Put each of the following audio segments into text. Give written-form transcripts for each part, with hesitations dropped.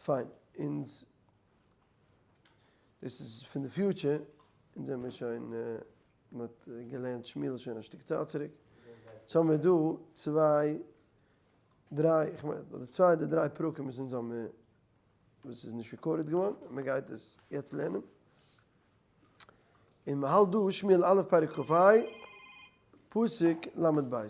פיין, אונז, דאס איז פון די future, אונז זעמיר שוין, מען האט געלערנט שמואל שוין א שטיק צייט צוריק, סאו האמיר דא צוויי, דריי, איך מיין, אדער צוויי אדער דריי פרקים וואס אונז האמיר, וואס איז נישט recorded געווארן, מען גייט עס יעצט לערנען. און מען האלט דא שמואל א' פרק כ"ה, פסוק ל"ב.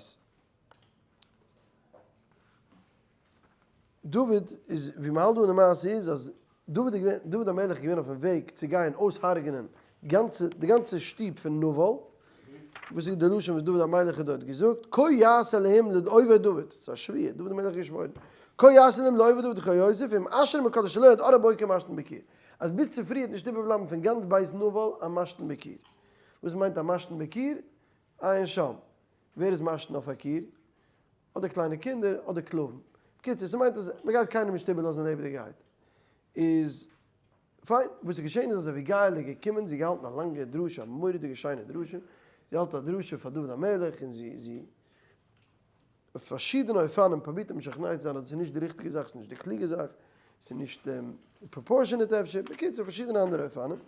דוד איז, ווי מען האלט דא אין די מעשה איז אז דוד איז געווען, דוד המלך איז געווען אויפן וועג צו גיין אויסהרג'נען גאנצע, די גאנצע שטוב פון נבל, וואס איז די לשון וואס דוד המלך האט דארט געזאגט, כה יעשה אלהים לאויבי דוד, ס'איז א שבועה, דוד המלך האט געשוואוירן, כה יעשה אלהים לאויבי דוד כה יוסיף, אם אשאיר מכל אשר לו עד אור הבוקר משתין בקיר, אז ביז צופרי וועט נישט איבערבלייבן פון גאנץ בית נבל א משתין בקיר. וואס מיינט א משתין בקיר? עיין שם. ווער איז משתין אויף א קיר? אדער קליינע קינדער אדער כלבים. בקיצור, ס'מיינט אז מ'גייט קיינעם נישט איבערלאזן לעבעדיגערהייט. איז פיין, וואס איז געשען איז אז אביגיל איז געקומען, זי האט געהאלטן א לאנגע דרשה, א מורא'דיגע שיינע דרשה, זי האלט א דרשה פאר דוד המלך און זי זי אויף פארשידענע אופנים פרובירט אים משכנע צו זיין אז דאס איז נישט די ריכטיגע זאך, ס'איז נישט די קלוגע זאך, ס'איז נישט proportionate אפשר, בקיצור פארשידענע אנדערע אופנים.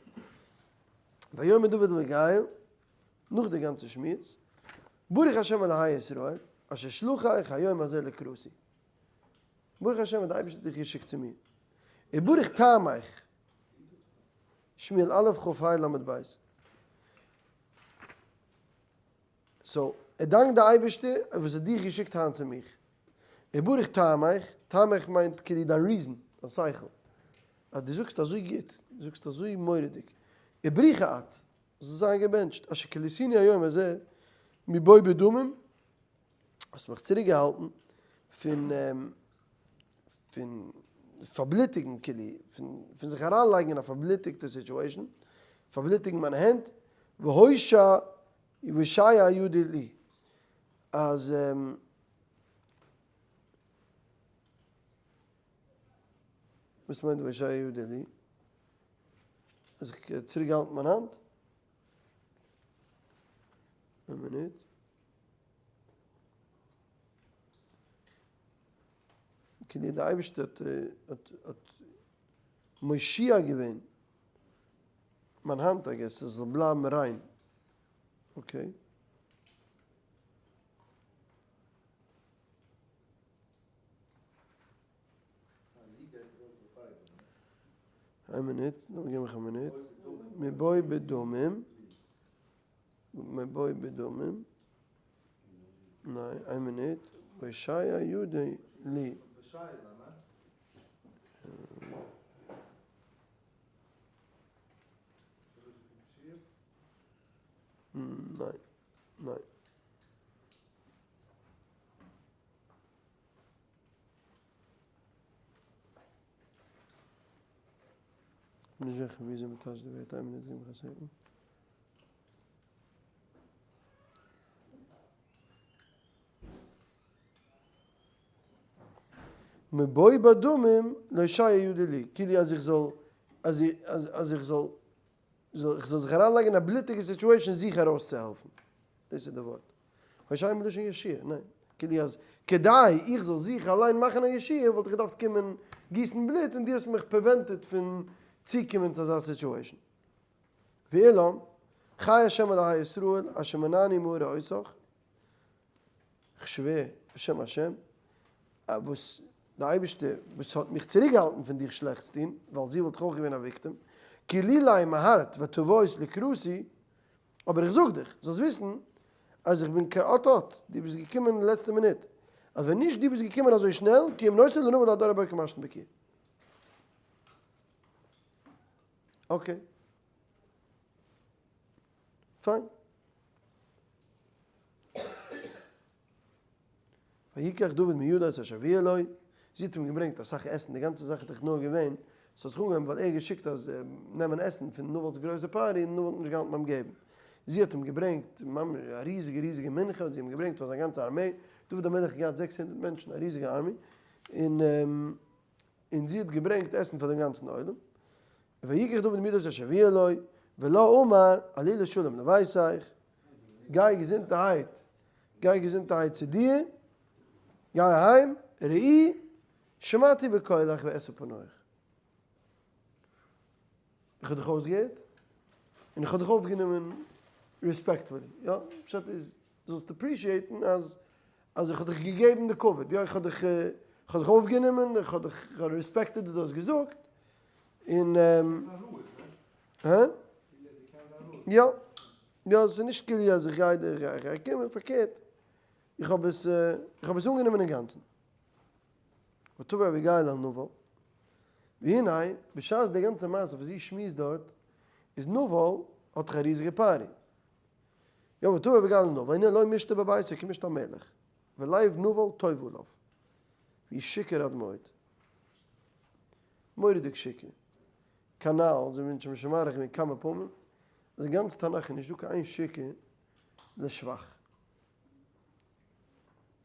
ויאמר דוד לאביגיל, נאך די גאנצע שמועס, ברוך השם אלהי ישראל, אשר שלחך היום הזה לקראתי. ברוך השם אז די אייבערשטער האט דיך געשיקט צו מיר. וברוך טעמך, שמואל א' כ"ה ל"ב. so, ער דאנקט די אייבערשטער וואס האט דיך געשיקט היינט צו מיך. וברוך טעמך, טעמך מיינט כאילו דיין reason, דיין שכל. אז דו זאגסט אזוי גוט, דו זאגסט אזוי מורא'דיג. וברוכה את, זאלסט זיין געבענטשט, אשר כליתיני היום הזה מבוא בדמים, האסט מיך צוריק געהאלטן פון פון פארבלוטיגן כאילו, פון פון זיך אריינלייגן אין א פארבלוטיגטע situation, פארבלוטיגן מיינע הענט, והושע והושע ידי לי, אז וואס מיינט והושע ידי לי? אז איך האב צוריק געהאלטן מיין האנט? איין מינוט. כדי די אייבערשטער האט האט האט מושיע געווען מיין האנט I guess עס זאל בלייבן ריין, okay. איין מינוט, נאר גיב מיך א מינוט, מבוא בדמים, מבוא בדמים, ניין, איין מינוט, והושע ידי לי. ניין, ניין. כ'בין נישט זיכער וויאזוי מ'טייטשט די ווערטער, איין מינוט גיב מיך א second. מבוא בדמים להושיע ידי לי, כאילו אז איך זאל, אז אז איך זאל, איך זאל זיך אריינלייגן אין א בלוטיגע situation זיך ארויסצוהעלפן. דאס איז די ווארט. הושע מלשון ישועה, ניין? כאילו אז כדי איך זאל זיך אליין מאכן א ישועה וואלט איך געדארפט קומען גיסן בלוט און דו האסט מיך prevented פון צוקומען צו אזא situation. ואולם, חי השם אלהי ישראל אשר מנעני מהרע אותך, כ'שווער בשם השם, וואס די אייבערשטער וואס האט מיך צוריקגעהאלטן פון דיך שלעכטס טון, ווייל זי וואלט דאך אויך געווען א victim, כי לולא מהרת ותבאת לקראתי, אבער איך זאג דיך, זאלסט וויסן, אז איך בין כאט אט, דו ביסט געקומען אין לעצטע מינוט, אז ווען נישט דו ביסט געקומען אזוי שנעל, כי אם נותר לנבל עד אור הבוקר משתין בקיר. okay. פיין. ויקח דוד מידה את אשר הביאה לו, זי האט אים געברענגט אסאך עסן, די גאנצע זאך איז דאך נאר געווען, ס'האט זיך אנגעהויבן ווייל ער האט געשיקט אז נעמען עסן פון נבל'ס גרויסע party און נבל האט נישט געהאלטן ביים געבן. זי האט אים געברענגט ממש א ריזיגע ריזיגע מנחה האט זי אים געברענגט פאר זיין גאנצע ארמעי, דוד המלך האט געהאט 600 מענטשן, א ריזיגע army, און און זי האט געברענגט עסן פאר דעם גאנצן עולם. ויקח דוד מידו את אשר הביאה לו, ולה אמר, עלי לשלום לביתך, גיי געזונטערהייט, גיי געזונטערהייט צו דיר, גיי אהיים, ראי, שמעתי בקולך ואשא פניך. איך האב דיך אויסגעהערט, און איך האב דיך אויפגענומען respectfully, יא, פשט איז, זאלסט appreciate ן אז אז איך האב דיך געגעבן די כבוד, יא, איך האב דיך איך האב דיך אויפגענומען, איך האב דיך respected וואס דו האסט געזאגט, און הא? יא, יא, עס איז נישט כאילו אז איך גיי דיר איך גיי קומען, פארקערט, איך האב עס איך האב עס אנגענומען אינגאנצן. ותבא אביגיל אל נבל, והנה, בשעת די גאנצע מעשה וואס זי שמועסט דארט, איז נבל האט דאך א ריזיגע party. יא ותבא אביגיל אל נבל, והנה לו משתה בביתו כמשתה המלך, ולב נבל טוב עליו, והוא שיכור עד מאוד. מורא'דיג שיכור. כנ"ל, זיי ווערן שוין מאריך געווען כמה פעמים, אז אין גאנץ תנך איז נישטא קיין איין שיכור לשבח.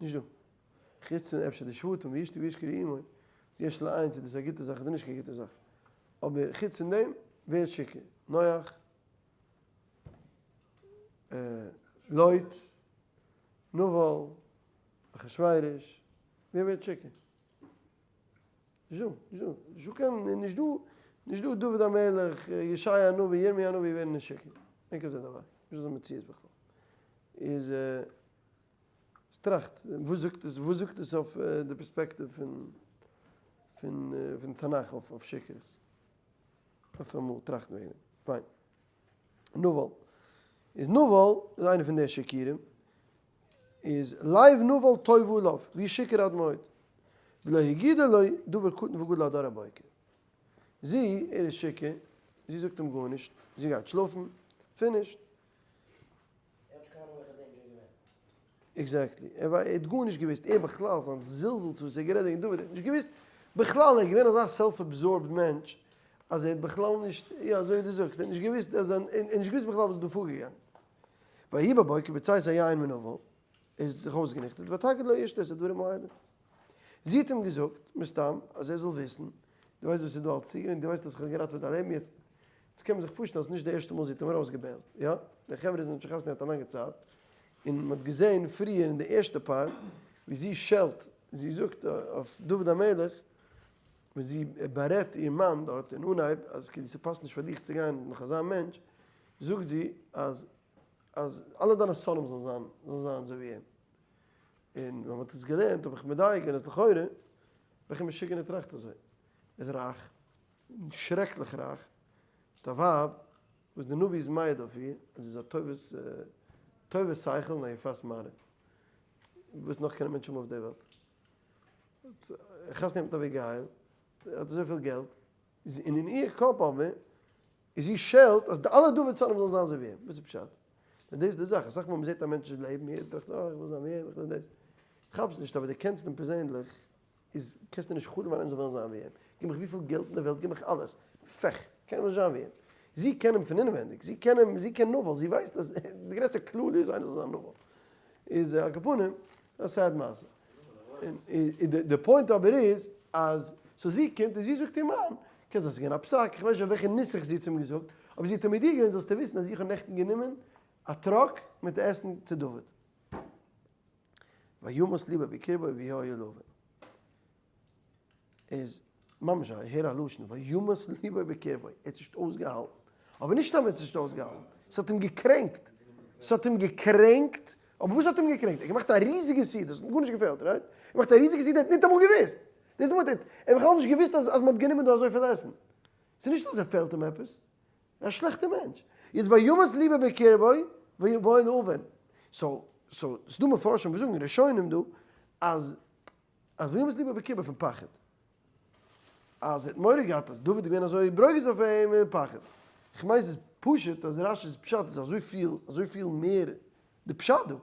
נישט דא. חוץ פון אפשר די שבטים וישתו וישכרו עמו, איז יש לעיין צו דאס איז א גוטע זאך אדער נישט קיין גוטע זאך. אבער חוץ פון דעם, ווער איז שיכור? נח, לוט, נבל, אחשורוש, ווער ווערט שיכור? נישט דא, נישט דא, נישט דא קיין, נישט דא, נישט דא דוד המלך, ישעיה הנביא, ירמי' הנביא ווערן נישט שיכור. אין כזה דבר. נישט אזא מציאות בכלל. איז טראכט, וואס זאגט עס, וואס זאגט עס אויף די פערספעקטיוו פון פון פון תנך אויף אויף שיכרות? דארף אמאל טראכטן וועגן דעם. פיין. נבל. איז נבל איז איינער פון די שיכורים. איז לב נבל טוב עליו, והוא שיכור עד מאוד. ולא הגידה לו דבר קטן וגדול עד אור הבוקר. זי, ער איז שיכור, זי זאגט אים גארנישט, זי גייט שלאפן, finished. ער האט נישט קיין אנונג וועלכע danger איז געווען. Exactly. ער האט גארנישט געוואוסט. ער בכלל, זיין זלזול צו וואס ער האט גערעדט וועגן דוד, ער האט נישט געוואוסט בכלל, ער איז געווען אזא self absorbed מענטש, אז ער האט בכלל נישט, יא אזוי ווי דו זאגסט, ער האט נישט געוואוסט אז זיין, ער האט נישט געוואוסט בכלל וואס איז דא פארגעגאנגען. ויהי בבוקר בצאת היין מנבל, ער איז זיך אויסגעניכטערט, ותגד לו אשתו את הדברים האלה. זי האט אים געזאגט, מסתם, אז ער זאל וויסן, דו ווייסט וואס איז דא אלץ צוגעגאנגען, דו ווייסט אז איך האב געראטעוועט דיין לעבן, יעצט יעצט קען מען זיך פארשטעלן אז ס'איז נישט די ערשטע מאל זי האט אים ארויסגעבעילט, יא? די חברה זענען שוין חתונה געהאט א לאנגע צייט, און מען האט געזען פריער אין די ערשטע part ווי זי שעלט, זי זאגט אויף דוד המלך, ווען זי בארעדט איר מאן דארט אין אנהייב אז כאילו ס'פאסט נישט פאר דיך צו גיין נאך אזא מענטש, זאגט זי אז אז אלע דיינע שונאים זאלן זיין זאלן זיין אזוי ווי אים. און ווען מ'האט עס געלערנט האב איך מדייק געווען אז לכאורה וועלכע משוגענער טראכט אזוי? ער איז רייך, שרעקליך רייך, מיט א ווייב וואס די נביא איז מעיד אויף איר אז זי איז א טובת טובת שכל און א יפת מראה. וואס נאך קען א מענטש האבן אויף די וועלט? חתונה מיט אביגיל, האט אזויפיל געלט, און אין איר קאפ אבער איז זי שעלט אז די אלע דוד שונאים זאלן זיין אזוי ווי אים. וואס איז פשט? און דאס איז די זאך, אסאך מאל מ'זעט א מענטש'ס לעבן, יעדער טראכט אה איך וויל זיין ווי אים, איך וויל דאס. כאפסט נישט אבער דו קענסט אים פערזענליך, איז קענסטו נישט חלומ'ן איינער זאל וועלן זיין ווי אים. גיב מיך וויפיל געלט אין די וועלט, גיב מיך אלעס. פעך, קיינער וויל נישט זיין ווי אים. זי קען אים פון אינעווענדיג, זי קען אים, זי קען נבל, זי ווייסט אז די גרעסטע קללה איז איינער זאל זיין נבל. איז על כל פנים, א sad מעשה. און די point אבער איז אז so זי קומט און זי זאגט איר מאן, קען זיין ס'איז געווען א פסק, איך ווייס נישט אויף וועלכע נוסח זי האט אים געזאגט, אבער זי האט אים מודיע געווען זאלסטו וויסן אז איך האב נעכטן גענומען א truck מיט עסן צו דוד. וימס לבו בקרבו והיה לאבן. איז ממש א הער א לשון, וימס לבו בקרבו, ער האט נישט אויסגעהאלטן, אבער נישט סתם ער האט נישט אויסגעהאלטן, ס'האט אים געקרענקט, ס'האט אים געקרענקט, אבער וואס האט אים געקרענקט? ער האט געמאכט א ריזיגע סעודה, ס'האט אים גארנישט געפעלט, right? ער האט געמאכט א ריזיגע סעודה, ער האט ניטאמאל געוואוסט, דאס איז די point, ער האט בכלל נישט געוואוסט אז אז מ'האט גענומען דא אזויפיל עסן, ס'איז נישט אז ער פעלט אים עפעס, ער איז א שלעכטער מענטש, יעצט וימס לבו בקרבו והיה לאבן, so so ס'דא מפרשים וואס זאגן, ראשונים דא, אז אז וימס לבו בקרבו פון פחד. אז ער האט מורא געהאט אז דוד איז געווען אזוי ברוגז אויף אים און פחד. כ'מיין ס'איז פשוט אז רש"י'ס פשט איז אזויפיל אזויפיל מער די פשט דא.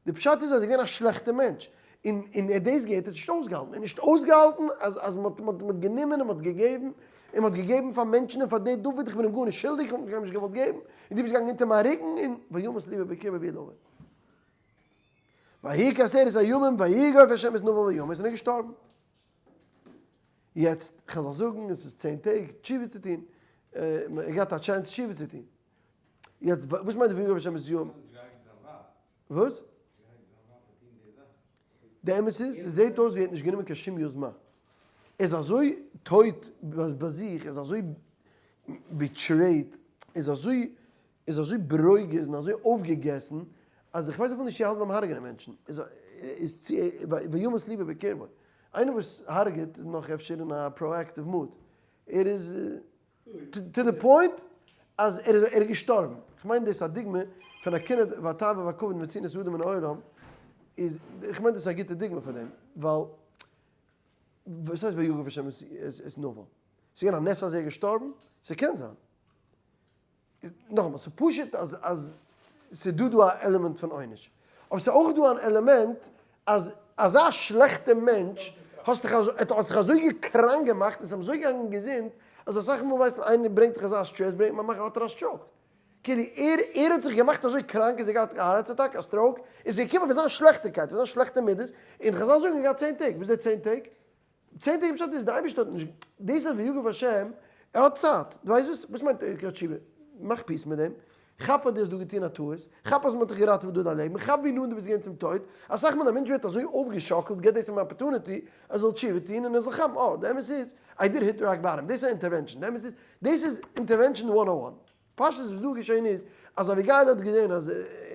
די פשט איז אז ער איז געווען א שלעכטע מענטש. און און ער האט דאס געהערט האט נישט אויסגעהאלטן. ער האט נישט אויסגעהאלטן אז אז מ'האט מ'האט מ'האט גענומען און מ'האט געגעבן און מ'האט געגעבן פאר מענטשן און פאר די דוד איך בין אים גארנישט שולדיג איך האב אים נישט געוואלט געבן און דו ביסט געגאנגען אונטער מיין רוקן און וימס לבו בקרבו והיה לאבן. ויהי כעשרת הימים ויגוף השם את נבל וימת און ער איז געשטארבן. יעצט חזל זאגן עס איז צען טעג תשובה צו טון, ער האט געהאט א chance תשובה צו טון. יעצט וואס מיינט ויגוף השם את יום? וואס? די אמת איז, ס'זעט אויס ווי ער האט נישט גענומען קיין שום יוזמה. ער איז אזוי טויט ביי זיך, ער איז אזוי. betrayed, איז אזוי איז אזוי ברוגז און אזוי אויפגעגעסן, אז איך ווייס אפילו נישט צו ער האלט ביים הרג'נען מענטשן, איז איז צו וימת ליבו בקרבו, איינער וואס הרג'עט איז נאך אפשר אין א proactive mood, ער איז to the point אז ער איז ער איז געשטארבן, איך מיין דאס איז א דוגמא פון א קנאה והתאווה והכבוד מוציאין את האדם מן העולם, איז איך מיין דאס איז א גוטע דוגמא פאר דעם, ווייל וואס הייסט ויגף השם את נבל? ס'איז געווען א נס אז ער איז געשטארבן? ס'קען זיין. נאכאמאל, ס'איז פשוט אז אז ס'איז דא דא א עלעמענט פון עונש. אבער ס'איז אויך דא אן עלעמענט אז אזא שלעכטע מענטש האסט דיך אזוי, ער האט זיך אזוי געקראנק געמאכט און ס'איז אים אזוי געגאנגען געזונט, אז אסאך מאל ווייסט מען איינער ברענגט דיך אזא סטרעס ברענגט מען מאכט האט ער א stroke. כאילו ער ער האט זיך געמאכט אזוי קראנק אז ער געהאט א הארץ אטאק, א stroke, און ס'איז געקומען פון זיין שלעכטיגקייט, פון זיין שלעכטע מידות, און חזל זאגן ער האט געהאט 10 טעג, וואס איז די 10 טעג? 10 טעג פשט איז די אייבערשטער האט נישט, דאס איז ויגף השם, ער האט צייט, דו ווייסט וואס, וואס מיינט ער האט תשובה? מאך peace מיט דעם, כאפ אז דו האסט דא געטון א טעות, כאפ אז מען האט דיך געראטעוועט דא דיין לעבן, כאפ ווי נאנט דו ביסט געווען צום טויט, אסאך מאל א מענטש ווערט אזוי אויפגעשאקלט געבט דאס אים א opportunity ער זאל תשובה טון און ער זאל כאפן, אה, די אמת איז, I did hit rock bottom, דאס איז א intervention, די אמת איז, דאס איז intervention 101. פשטות וואס דא געשען איז, אז אביגיל האט געזען אז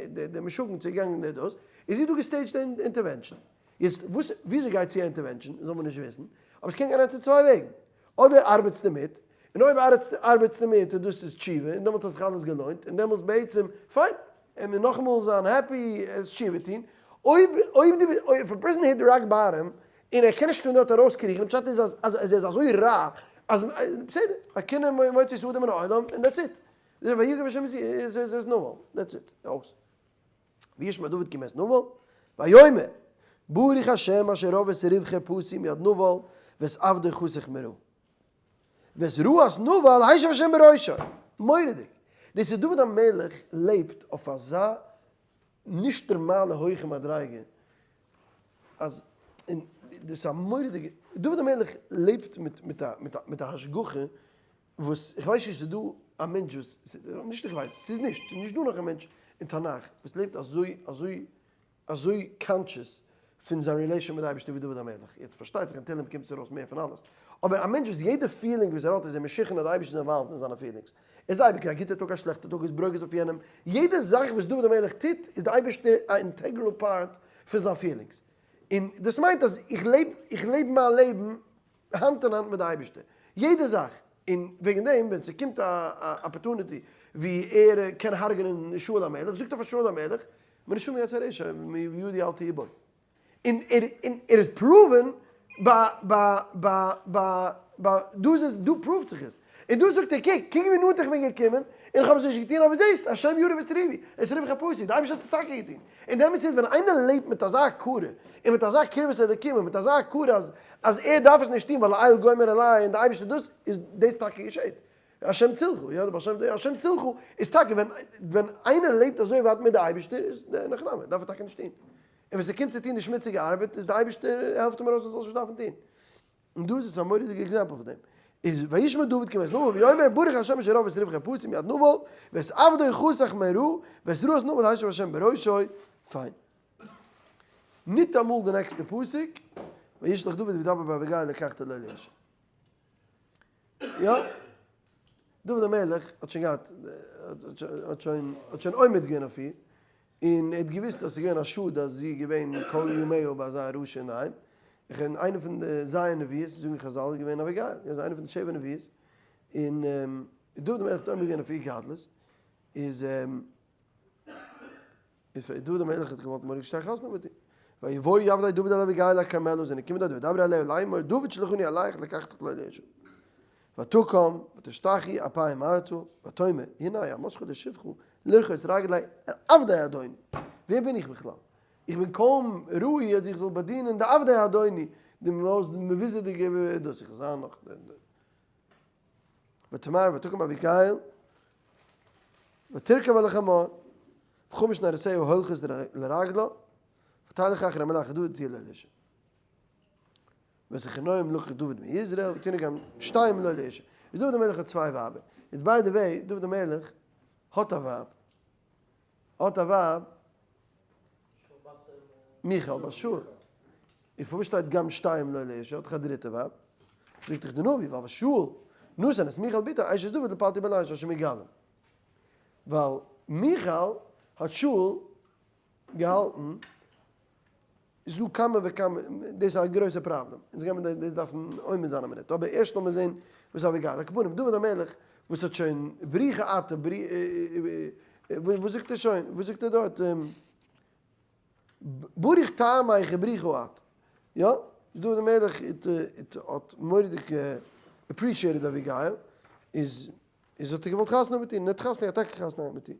די משוגעים צעגאנגען די דאס, איז זי דא גע stage ט די intervention. יעצט וואס וויאזוי גייט צו א intervention זאל מען נישט וויסן, אבער עס קען גיין איינס פון צוויי וועגן, אדער ארבעטסטו מיט, און אויב ארבעטסטו מיט איז דאס איז תשובה, און דעמאלטס האט זיך אלעס געלוינט, און דעמאלטס בעצם פיין, און מיר נאכאמאל זיין happy עס תשובה טון, אויב אויב די אויב א person hit rock bottom און ער קען נישט פון דארט ארויסקריכן, פשט איז אז אז ער איז אזוי רע אז בסדר, הקנאה מוציא את האדם מן העולם און that's it. ויגף השם את נבל, that's it, אויס. וישמע דוד כי מת נבל, ויאמר, ברוך השם אשר רב את ריב חרפתי מיד נבל, ואת עבדו חסך מרע. ואת רעת נבל השיב השם בראשו. מורא'דיג! דאס איז דוד המלך לעבט אויף אזא נישט נארמאלע הויכע מדריגה, אז און דאס איז א מורא'דיגע, דוד המלך לעבט מיט מיט א מיט א מיט א השגחה וואס איך ווייס נישט ס'איז דא א מענטש וואס, נישט איך ווייס, ס'איז נישט, ס'איז נישט דא נאך א מענטש אין תנך וואס לעבט אזוי אזוי אזוי conscious פון זיין relation מיט די אייבערשטער ווי דוד המלך, יעצט פארשטייט זיך אין תהלים קומט עס ארויס מער פון אלעס, אבער א מענטש וואס יעדע feeling וואס ער האט איז ער משוכנע אז די אייבערשטער איז involved אין זיינע feelings, ער איז אייביג א גוטע טאג א שלעכטע טאג, איז ברוגז אויף יענעם, יעדע זאך וואס דוד המלך טוט איז די אייבערשטער א integral part פון זיין feelings, און דאס מיינט אז איך לעב איך לעב מיין לעבן האנט אין האנט מיט די אייבערשטער, יעדע זאך, און וועגן דעם ווען ס'קומט א opportunity ווי ער קען הרג'נען שאול המלך, זאגט ער פאר שאול המלך, מרשעים יצא רשע ומידי אל תהי בו. און ער און ער איז proven ביי ביי ביי ביי ביי דא איז עס דא prove ט זיך עס. און דא זאגט ער קוק קוק ווי נאנט איך בין געקומען און איך האב עס נישט געטון אבער זעסט השם יריב את ריבי את ריב חרפתי די אייבערשטער האט עס טאקע געטון. און די אמת איז ווען איינער לעבט מיט אזא הכרה און מיט אזא קרבת אלוקים און מיט אזא הכרה אז אז ער דארף עס נישט טון ווייל האל גומר עלי און די אייבערשטער דאס איז דאס טאקע געשעט. השם צלך, יא, דער בעל שם טוב, השם צלך איז טאקע ווען ווען איינער לעבט אזוי ווייט מיט די אייבערשטער איז די נחמה, דארף ער טאקע נישט טון. און ווען ס'קומט צו טון די שמוציגע ארבעט איז די אייבערשטער העלפט אים ארויס ער זאל עס נישט דארפן טון. און דא איז עס א מורא'דיגע example פון דעם. איז וישמע דוד כי מת נבל ויאמר ברוך השם אשר רב את ריב חרפתי מיד נבל ואת עבדו חסך מרע ואת רעת נבל השיב השם בראשו, פיין. ניטאמאל די נעקסטע פסוק, וישלח דוד וידבר באביגיל לקחתה לו לאשה. יא, דוד המלך האט שוין געהאט, האט שוין, האט שוין עומד געווען אויף איר, און ער האט געוואוסט אז ס'איז געווען א שאד אז זי איז געווען כל ימיה ביי אזא רשע אינדערהיים, און איינע פון די ז' נביאות, זאגן חזל, איז געווען אביגיל, יא, איז איינע פון די שבע נביאות, און דוד המלך האט עומד געווען אויף איר גדלות, איז. דוד המלך האט געוואלט מורא'דיג שטארק חתונה מיט איר. ויבואו עבדי דוד אל אביגיל אל הכרמלה, זענען געקומען דארט וידברו אליה לאמור דוד שלחני אליך לקחתך לו לאשה. ותקם ותשתחי אפיים ארצה ותאמר הנה אמתך לשפחה לרחוץ רגלי עבדי אדוני. ווער בין איך בכלל? איך בין קוים ראוי אז איך זאל באדינען די עבדי אדוני, די מבוזה'דיגע דאס, איך זיין נאך. ותמהר ותקם אביגיל ותרכב על החמור וחמש נערותיה הולכות לרגלה ותלך אחרי מלאך דוד ותהיה לאלישע. ואת אחינועם לקח דוד מיזרעאל ותהיינה גם שתיים לו לאשה. איז דוד המלך האט צוויי ווייבער. איז by the way דוד המלך האט א ווייב. האט א ווייב מיכל בת שאול. און פארוואס שטייט גם שתיים לו לאשה? האט דאך א דריטע ווייב. זאגט דאך די נביא ווייל שאול. נתן את מיכל בתו אשת דוד לפלטי בן ליש אשר מגלים. ווייל מיכל האט שאול געהאלטן איז דא כמה וכמה, דאס איז א גרויסע פראבלעם, אונז גיימער דאס דארפן עומד זיין א מינוט, אבער ערשט לאמיר זען וואס אביגיל, על כל פנים דוד המלך וואס האט שוין בריחה אתה וואס זאגט ער שוין, וואס זאגט ער דארט, ברוך טעמיך ובריחה את, יא, דוד המלך האט מורא'דיג appreciated אביגיל, איז איז האט ער געוואלט חתונה האבן מיט איר, און ער האט חתונה געהאט, טאקע חתונה געהאט מיט איר.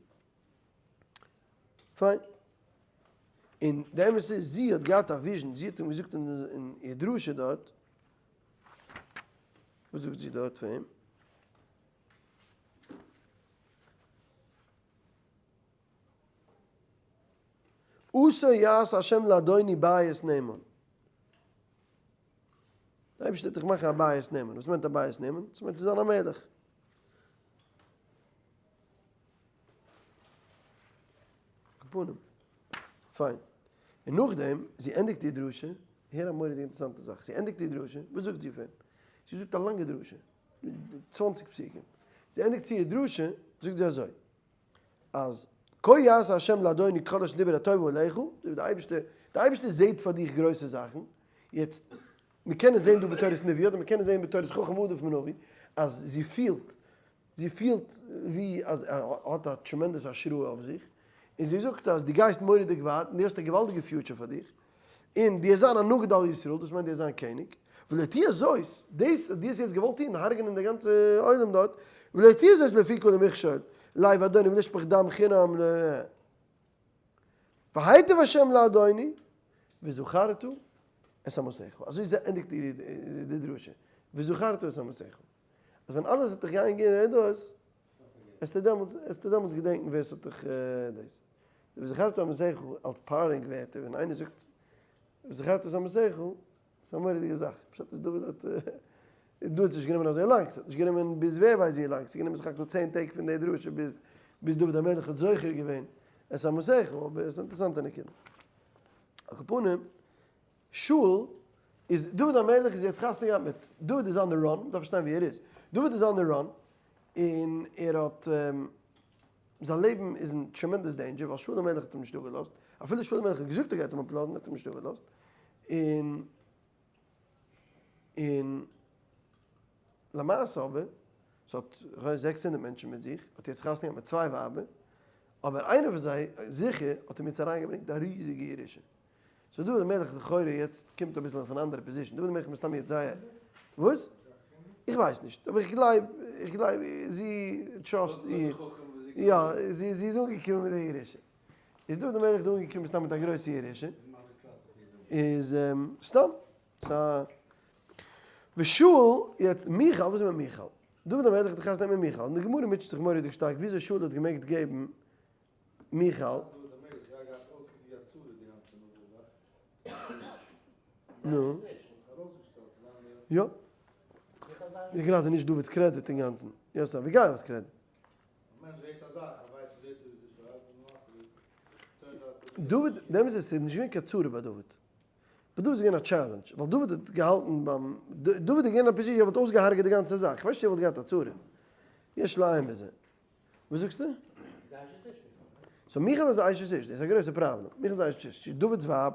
פיין. און די אמת איז, זי האט געהאט א vision, זי האט אים געזאגט אין איר דרשה דארט, וואס זאגט זי דארט פאר אים? עשה יעש השם לאדוני בית נאמן. דער אייבערשטער וועט דיך מאכן א בית נאמן. וואס מיינט א בית נאמן? דאס מיינט צו זיין א מלך. פנים. פיין. און נאכדעם, זי ענדיגט איר דרשה, הער א מורא'דיגע אינטערעסאנטע זאך, זי ענדיגט איר דרשה, וואס זאגט זי פאר אים? זי זאגט א לאנגע דרשה, 20 פסוקים. זי ענדיגט צו איר דרשה, זאגט זי אזוי, אז כה יעשה השם לאדוני כל אשר דיבר הטוב עליך, די אייבערשטער, די אייבערשטער זעט פאר דיך גרויסע זאכן, יעצט, מיר קענען זען דא בתורת נביא, אדער מיר קענען זען בתורת חכם עדיף מנביא, אז זי פילט, זי פילט ווי אז ער האט א tremendous השראה אויף זיך, און זי זאגט אז דו גייסט מורא'דיג ווייט, און דו האסט א געוואלדיגע future פאר דיך, און דו וועסט זיין א נגיד על ישראל, דאס מיינט דו וועסט זיין קעניג, ולא תהיה זאת, דאס אז דו האסט יעצט געוואלט טון, הרג'נען די גאנצע עולם דארט, ולא תהיה זאת להפיקה למכשול, לב אדוני ולשפך דם חינם ל. והיטב השם לאדוני, וזכרת את אמתך. אזוי ענדיגט די דרשה, וזכרת את אמתך. אז ווען אלעס וועט דיך גיין גוט דאס, וועסטו דעמאלטס, וועסטו דעמאלטס געדענקן ווער ס'האט דיך דאס. וזכרת אמתך אלס פארינג ווערטער, ווען איינער זאגט וזכרת אמתך, ס'איז א מורא'דיגע זאך. פשט איז דוד האט, דא האט עס נישט גענומען אזוי לאנג, ס'האט נישט גענומען ביז ווער ווייסט ווי לאנג, ס'איז גענומען סך הכל 10 טעג פון די דרשה ביז ביז דוד המלך האט זוכה געווען את אמתך, אבער עס איז אינטערעסאנטע נקודה. על כל פנים, שאול איז, דוד המלך איז יעצט חתונה געהאט מיט, דוד איז on the run, מ'דארף פארשטיין ווי ער איז, דוד איז on the run, און ער האט, זיין לעבן איז אין tremendous danger, ווייל שאול המלך האט אים נישט אפגעלאזט, אפילו שאול המלך האט געזאגט ער גייט אים אפלאזן, האט אים נישט אפגעלאזט, און און למעשה אבער, ס'האט כ'ווייס 600 מענטשן מיט זיך, האט יעצט חתונה געהאט מיט צוויי ווייבער, אבער איינער פון זיי, זיכער, האט אים יעצט אריינגעברענגט א ריזיגע ירושה. so דוד המלך לכאורה יעצט קומט אביסל פון אן אנדערע position, דוד המלך מסתם יעצט זייער, וואס? איך ווייס נישט, אבער איך גלייב, איך גלייב זי trust איר, יא, זי זי איז אנגעקומען מיט די ירושה. איז דוד המלך דא אנגעקומען סתם מיט א גרויסע ירושה, איז סתם, ס'א ושאול, יעצט מיכל, וואס איז מיט מיכל? דוד המלך האט חתונה מיט מיכל, און די גמרא מוטשעט זיך מורא'דיג שטארק וויאזוי שאול האט געמעגט געבן מיכל. נו. יא. איך גראדע נישט דוד'ס credit אינגאנצן. יא ס'איז אביגייל'ס credit. דוד, די אמת איז ס'איז נישט געווען קיין צרה ביי דוד. ביי דוד איז געווען א challenge, ווייל דוד האט געהאלטן ביים, דוד איז געווען א position ער וואלט אויסגעהארגעט די גאנצע זאך. איך ווייס נישט צו ער וואלט געהאט א צרה. יש לעיין בזה. וואס זאגסטו? so מיכל איז א אשת איש, דאס איז א גרויסע פראבלעם, מיכל איז א אשת איש, דוד'ס ווייב,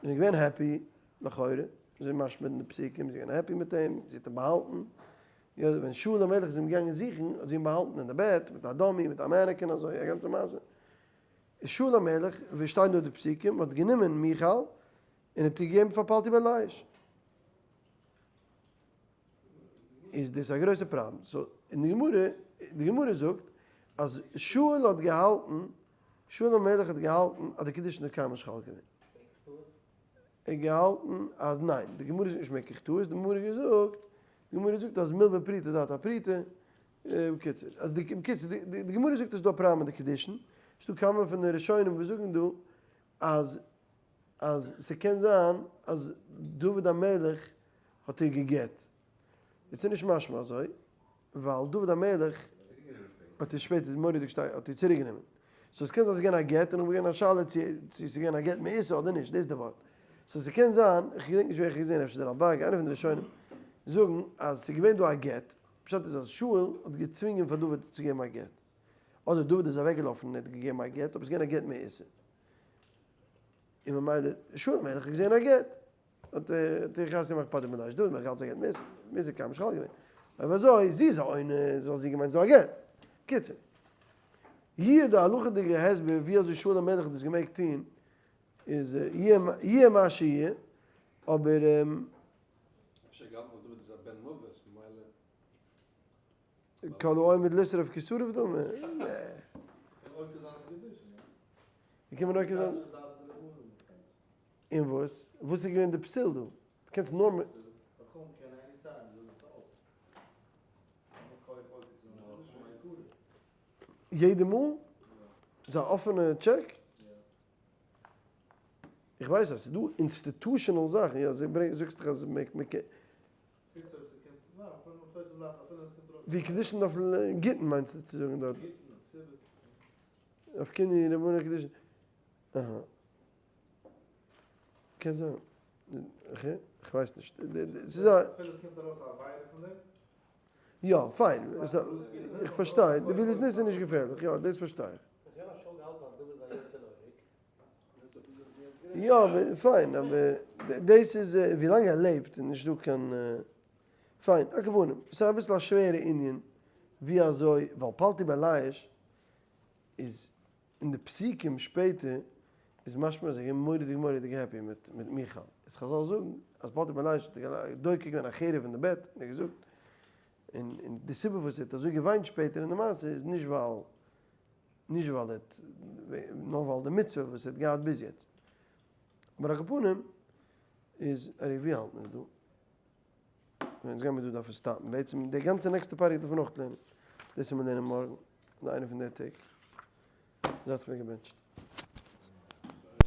און איז געווען happy, לכאורה, אזוי משמע אין די פסוקים, זי איז געווען happy מיט אים, זי האט אים באהאלטן, יא, ווען שאול המלך איז אים געגאנגען זוכן, האט זי אים באהאלטן אין די בעט, מיט א dummy, מיט א mannequin, אזוי, א גאנצע מעשה. איז שאול המלך, ווי שטייט דא די פסוקים, האט גענומען מיכל, און האט איר געגעבן פאר פלטי בן ליש. איז דאס א גרויסע פראבלעם. so אין די גמרא, די גמרא זאגט אז שאול האט געהאלטן, שאול המלך האט געהאלטן אז די קידושין האט קיינמאל נישט חל געווען. ער האט געהאלטן אז ניין, די גמרא זאגט נישט מקח טעות, די גמרא געזאגט, די גמרא זאגט אז מלוה פרוטה דעתה פרוטה, בקיצור, אז די, בקיצור, די גמרא זאגט אז ס'דא א פראבלעם מיט די קידושין, ס'דא כמה פון די ראשונים וואס זאגן דא אז אז ס'קען זיין אז דוד המלך האט איר גע'גט. יעצט איז נישט משמע אזוי, ווייל דוד המלך האט איר שפעטער מורא'דיג שטארק האט איר צוריק גענומען. so ס'קען זיין ס'איז געווען א גט און נאכדעם געווען א שאלה צו צו ס'איז געווען א גט מעושה אדער נישט, דאס איז די ווארט. so ס'קען זיין, איך געדענק נישט ווער איך האב געזען, אפשר דער רלבג, איינער פון די ראשונים, זאגן אז ס'איז געווען דא א גט. פשט איז אז שאול האט געצווינגען פאר דוד צו געבן א גט. אדער דוד איז אוועקגעלאפן און ער האט געגעבן א גט, אבער עס איז געווען א גט מעושה. און ממילא שאול המלך האט געזען א גט, האט ער חתונה געמאכט פלטי בן ליש, דוד המלך האלט ס'איז א גט מעושה, מעושה קיינמאל נישט חל געווען. אויב אזוי, זי איז א אונס, ווייל זי האט געמיינט ס'איז דא א גט. קיצור. יהיה די הלכה'דיגע הסבר ווי אזוי שאול המלך האט דאס געמעגט טון, איז יהיה מה שיהיה, אבער. אפשר געהאלטן אז דוד איז א בן מוות ממילא. כל העומד לשרוף כשרוף דמי. ווי קען מען עוקר זיין? אין וואס? וואס איז געווען די פסול דא? דו קענסט נאר. יעדע מאל? ס'איז א אפענע טשעק? איך ווייס אז ס'איז דא institutional זאכן, יא, זאגסט דאך אז מ'קען. ווי קידושין אויף גיטין מיינסטו צו זאגן דארט? אויף קינוי רבני קידושין. אהא. קען זיין. okay, כ'ווייס נישט. ס'איז א. יא, פיין. איך פארשטיי. די בעילת זנות איז נישט געפערליך. יא, דאס פארשטיי איך. יא, פיין, אבער דאס איז ווילאנג ער לעבט איז נישט דא קיין, פיין, על כל פנים, ס'איז אביסל א שווערע ענין ווי אזוי, ווייל פלטי בן ליש איז אין די פסוקים שפעטער איז משמע אז ער איז געווען מורא'דיג מורא'דיג happy מיט מיכל, איז חזל זאגן אז פלטי בן ליש האט דוקא געווען א חרב אין די בעט און ער האט געזאגט, און די סיבה וואס ער האט אזוי געוויינט שפעטער אין די מעשה איז נישט ווייל נישט ווייל ער האט, נאר ווייל די מצוה וואס ער האט געהאט ביז יעצט. אבער על כל פנים איז, ארי ווי האלט מען עס דא? אונז גיימיר דא דארפן stop ן, בעצם די גאנצע נעקסטע פרק דארף מען אויך לערנען, דאס וועט מען לערנען מארגן, אדער איינע פון די טעג. זייטס מיר געבענטשט.